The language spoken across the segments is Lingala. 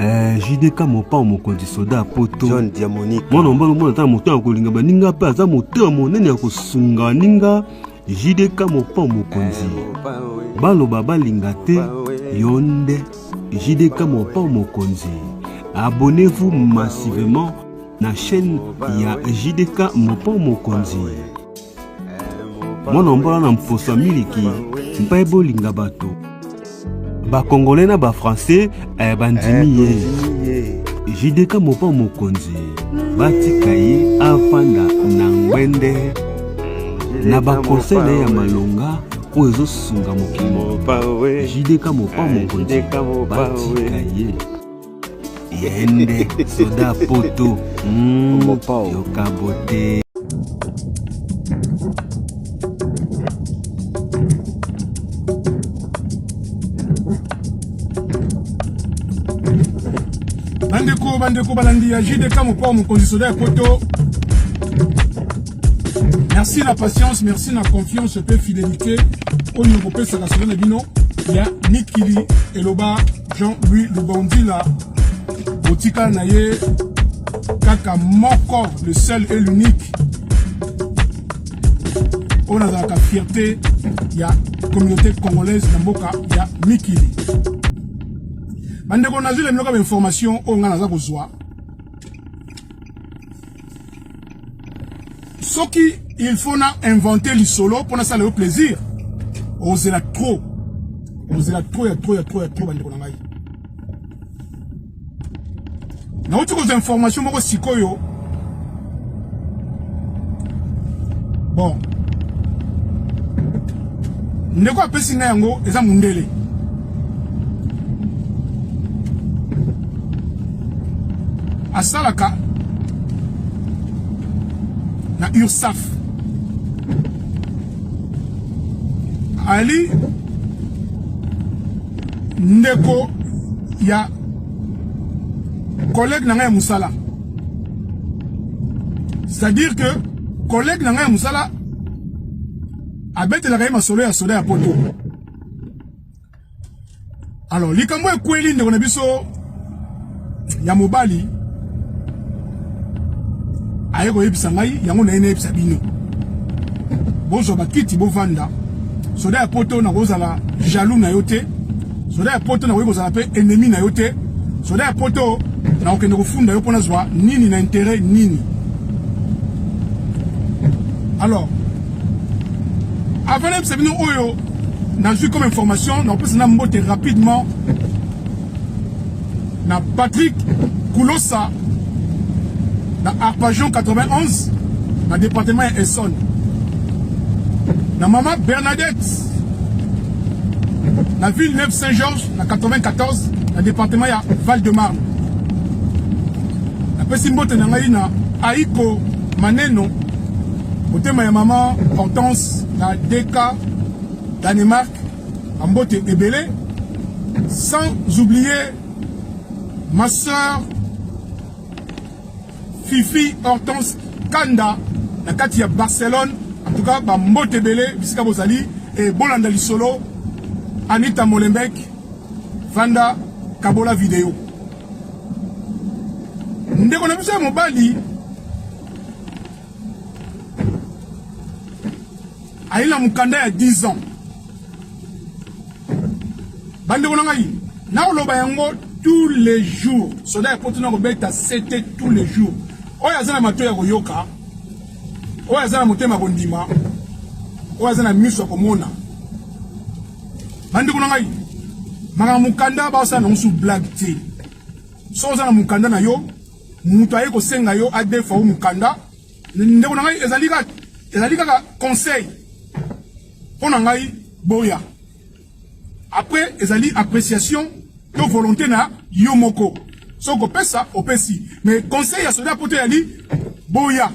Eh, JDK mopao mokonzi soda ya poto John Diamonique mwana mobali omona ata na moto ya kolinga baninga mpe aza moto ya monene ya kosunga baninga JDK mopao mokonzi eh, baloba balinga te yo nde JDK mopao mokonzi abonnez-vous massivement na chaîne ya JDK mopao mokonzi mwana mbola na mposo ya miliki mpe bolinga bato bakongole na bafrançais eh, bandimi ye ye jdk mopa mokonzi batika ye afanda na ngwende na bakonseil na ye ya malonga oyo ezosunga mokili mobimba jdk mopa mokonzi batika ye ye nde soda poto mm, yoka bote bandeko bandeko balandi ya jdk mopao mokonzi soda ya poto merci na patience merci na confiance mpe fidélité oyo kopesaka soda na bino ya mikili eloba Jean-Louis Lubandila botikala na ye kaka moko le seul et l'unique oyo nazalaka fierté ya communauté congolaise na mboka ya mikili bandeko nazwi leminoka bainformation oyo ngai naza kozwa soki il faut na inventer lisolo mpo nasala yo plaisir ozela trop ozela trop ya trop ya trop ya trop bandeko na ngai nauti kozwa information moko sikoyo bon ndeko apesi ngai yango eza mundele asalaka na URSAF ali ndeko ya collègue na ngai ya mosala c'est-à-dire que collègue na ngai ya mosala abetelaka ye masolo ya soda ya poto Alors likambo ekweli ndeko na biso ya mobali aye koyebisa ngai yango naye nayebisa bino bozwa bakiti bovanda soda ya poto nakozala jaloux na yo te soda ya poto nakoki kozala mpe ennemi na yo te soda ya poto nakokende kofunda yo mpo nazwa nini na interet nini alors avant nayebisa bino oyo nazwi comme information nakopesa na mbote rapidement na Patrick Kulosa na Arpajon 91 na département ya Essonne na mama Bernadette na ville Neuve Saint-Georges na 94 na département ya Val-de-Marne napesi mbote na ngai na Aiko Maneno motema ya mama Hortense na DK Danemark bambote ebele sans oublier ma sœur Fifi Hortense Kanda na kati ya Barcelone en tout cas bambote ebele bisika bozali e bolanda lisolo Anita Molenbeek vanda kabola video ndeko na biso ya mobali aye na mokanda ya 10 ans bandeko na ngai nakoloba yango tous les jours soda ya poto nakobeta sete tous les jours oyo aza na matoi ya koyoka oyo aza na motema ya kondima oyo aza na miso ya komona bandeko na ngai makambo mokanda baosala nango su blague te soki oza na mokanda na yo moto aye kosenga yo adefa yo mokanda ndeko na ngai ezali kaka ezali kaka conseil mpo na ngai boya après ezali appréciation to volonté na yo moko soki kopesa opesi mais conseil ya soda poto ezali boya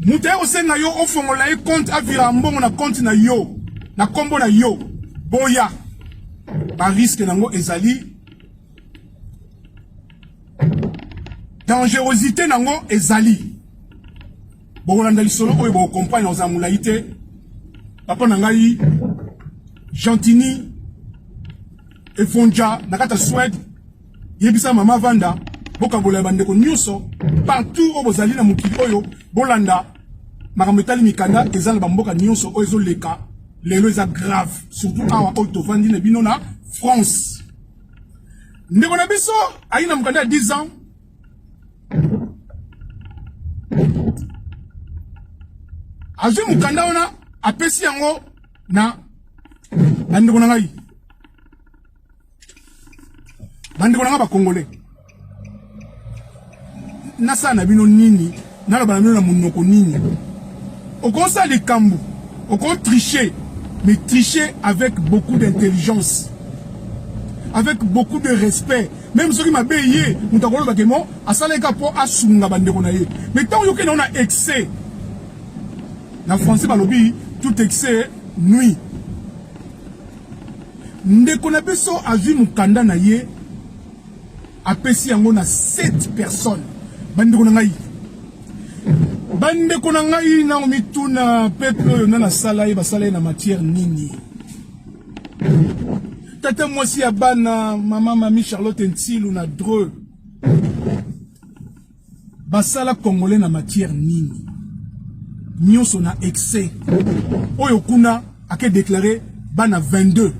moto aye kosenga yo ofongola ye compte avira mbongo na compte na yo na nkombo na yo boya bariske nango ezali dangerosité nango ezali bokolanda lisolo oyo bokokomprendre ozala molai te papa na ngai gentini efonja na kati ya swede. Yebisa mama Vanda, bokabola ya bandeko nyonso partout oyo bozali na mokili oyo, bolanda makambo etali mikanda eza na bamboka nyonso oyo ezoleka lelo, eza grave surtout awa oyo tovandi na bino na France. Ndeko na biso ayi na mokanda ya 10 ans azwi mokanda wana apesi yango na bandeko na ngai bandeko na ngai bakongole nasala na bino nini naloba na bino na monoko nini okosala likambo okotricher mais tricher avec beaucoup d'intelligence avec beaucoup de respect même soki mabe ye moto akoloba ke mo asalaki kaka mpo asunga bandeko na ye mais ntango yoki nango na excès na français balobi tout excès nuit ndeko na biso azwi mokanda na ye apesi yango na 7 personnes bandeko na ngai bandeko na ngai nango mituna peuple oyo nana asala ye basala ye na matière nini tata mwasi ya bana mama mami Charlotte Ntsilu na Dreux basala congolais na matière nini nyonso na excès oyo kuna ake déclaré bana 22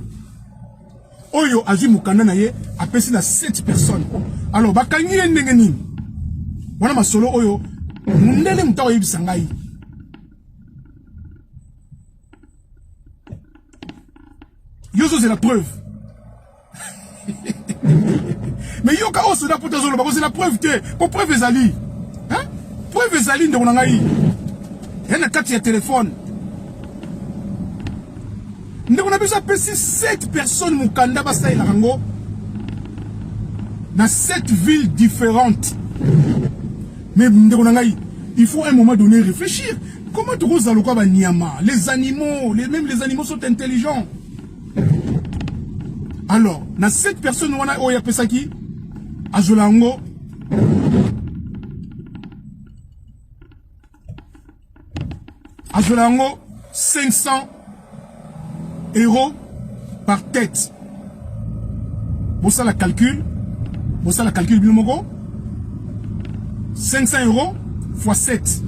oyo azwi mokanda na ye apesi na 7 personnes alors bakangi ye ndenge nini wana masolo oyo mundele moto akoyebisa ngai yo ozozela preuve mais yoka oyo soda poto azoloba kozela preuve te po preuve ezali preuve ezali ndeko na ngai ya na kati ya telefone ndeko na biso apesi 7 personnes mokanda basalelaka yango na 7 villes différentes mais ndeko na ngai il faut un moment donné réfléchir comment tokozala lokola banyama les animaux les, même les animaux sont intelligents alors na 7 personnes wana oyo apesaki azwela yango azwela yango 500 euros par tête bosala calcul bosala calcul bino moko 500 euros fois 7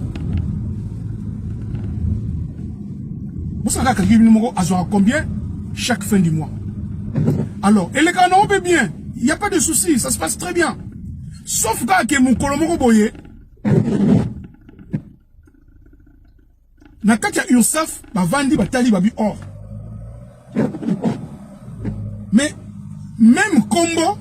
bosala kaka calcul bino moko azwaka combien chaque fin du mois alors elekaka nango mpe bien il y a pas de souci ça se passe très bien sauf kaka ke mokolo moko boye na kati ya URSAF bavandi batali babi or mais même kombo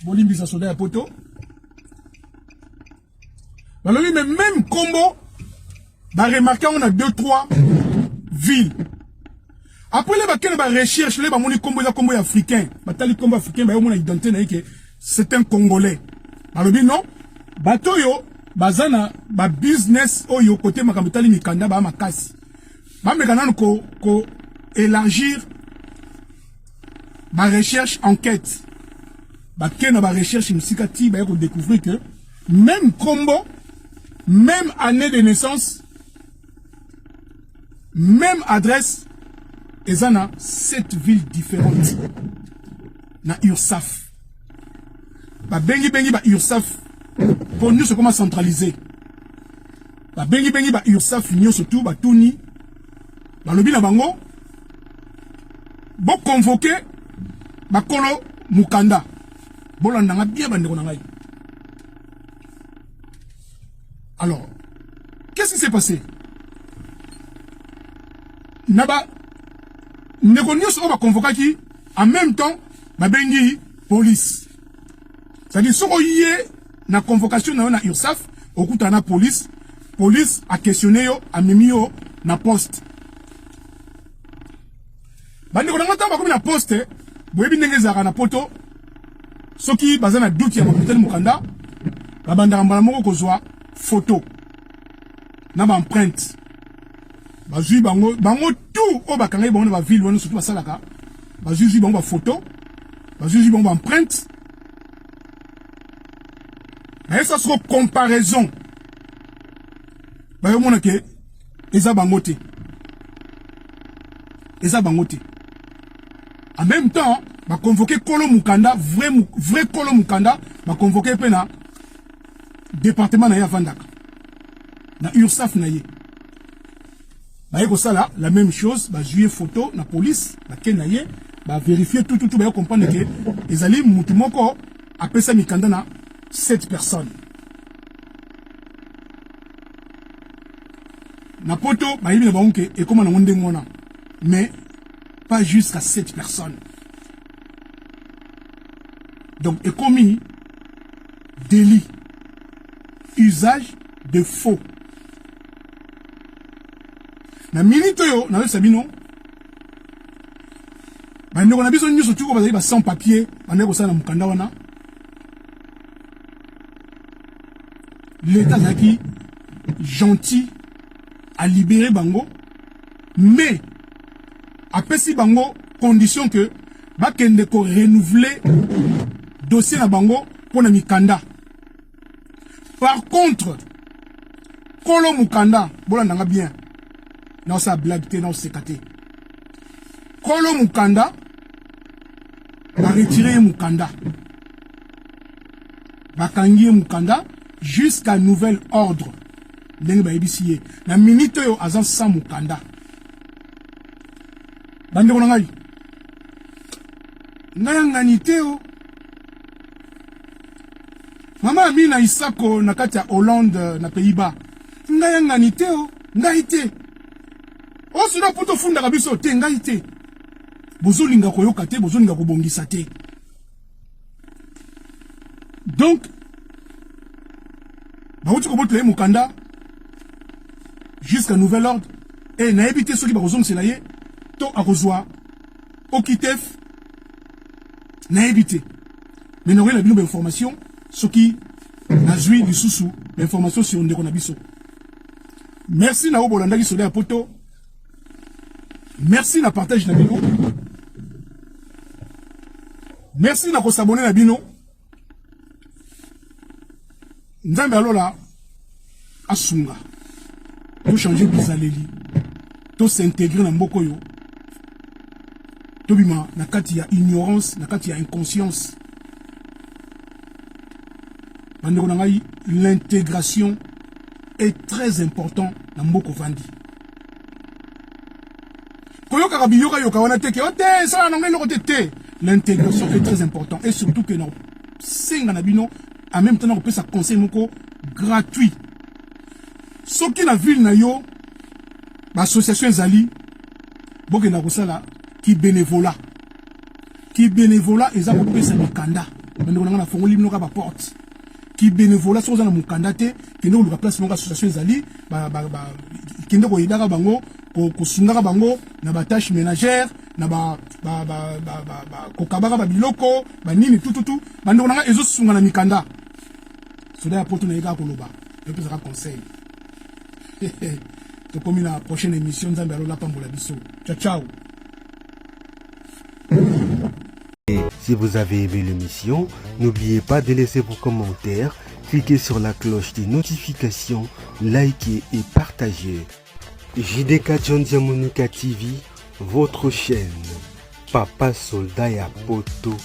bolimbisa soda ya poto balobi mais même kombo baremarke yango na 2 3 ville après le bakende barecherche le bamoni kombo eza kombo ya africain batali kombo africain bayomona identité na ye ke c'est un congolais balobi non bato oyo baza na babusiness oyo kote makambo etali mikanda baa makasi bameka nanu ko, ko élargir barecherche enquête bake na barecherche mosika ti baye kodécouvrir que même kombo même année de naissance même adresse eza na sept villes différentes na URSAF babengi-bengi ba URSAF mpo nyonso ekoma centralisé babengi-bengi ba URSAF nyonso tu batuni balobi na bango boconvoke bakolo mokanda bolanda nga bien bandeko na ngai alors qu'est-ce qui s'est passé na ba ndeko nyonso oyo baconvokaki en même temps babengi police c'est-à-dire soki oye na convocation na yo na URSAF okutana na police police aquestionne yo amemi yo na poste bandeko na ngai ntango bakomi na poste boyebi ndenge ezalaka na poto soki baza na doute ya bakutani mokanda babandaka mbala moko kozwa photo na baempreinte bazwi bango bango tout oyo bakangaki bango na baville wana surtout basalaka bazwi zwi bango bafoto bazwi zwi bango baempreinte bayesa soko comparaison bayomona ke. Eza bango te. Eza bango te. En même temps, ba convoquer kolo mukanda, vrai vrai kolo mukanda, ba convoquer pe na département na ye avandaka. Na URSAF na ye. Baye kosala la même chose, bazwi ye photo na police, bake na ye, ba vérifier tout tout tout, baye comprendre que ezali mutu moko apesa mikanda na 7 personnes. Na poto bayebi na bango ke ekoma nango ndenge wana, mais pas jusqu'à 7 personnes. Donc ekomi délit, usage de faux. Na minute oyo nayebisa bino, bandeko na biso nyonso tuko bazali ba sans papier, bandeko kosala na mokanda wana, l'État azalaki gentil a libéré bango, mais apesi bango condition que bakende ko renouveler dossier na bango mpo na mikanda. Par contre, kolo mokanda, bolandanga bien, naosala blague te, naoseka te, kolo mokanda baretire ye mokanda, bakangi ye mokanda jusqu'à nouvel ordre. Ndenge bayebisi ye na minute oyo aza sans mokanda. Bandeko na ngai, ngai angani te o mama Amina Isako na kati ya Hollande na Pays-Bas, ngai angani te o ngai te osuna mpo tofundaka biso te, ngai te. Bozolinga koyoka te, bozolinga kobongisa te. Donc bauti kobotela ye mokanda jusqu'à nouvel ordre, e nayebi te soki bakozongisela ye to akozwa okitef, nayebi te. Mais nakoyela bino bainformation soki nazwi lisusu bainformation sur ndeko na biso. Merci na oyo bolandaki soda ya poto, merci na partage na bino, merci na kosabone na bino. Nzambe alola asunga tochange bizaleli, tos'intégrer na mboka oyo, tobima na kati ya ignorance, na kati ya inconscience. Bandeko na ngai, l'intégration est très important na mboka ovandi. Koyokaka biyokayoka wana te ke o te esala nango eloko te te. L'intégration est très important, et surtout que na senga na bino en même temps na kopesa conseil moko gratuit: soki na ville na yo baassociation ezali, bokenda kosala ki bénévolat. Ki bénévolat eza kopesa mikanda. Bandeko na ngai, nafongoli bino kaka baporte. Ki bénévolat, soki oza na mokanda te, kende koluka place moko association ezali, kende koyedaka bango, kosungaka bango na batâche ménagère, na kokabaka babiloko banini tututu. Bandeko na ngai, ezosunga na mikanda. Soda ya poto naye kaka koloba, epesaka conseil. Tokomi na prochaine émission. Nzambe alola pambola biso. Ciao ciao. Si vous avez aimé l'émission, n'oubliez pas de laisser vos commentaires, cliquez sur la cloche des notifications, likez et partagez. JDK John Diamonica TV, votre chaîne. Papa Soldat ya Poto.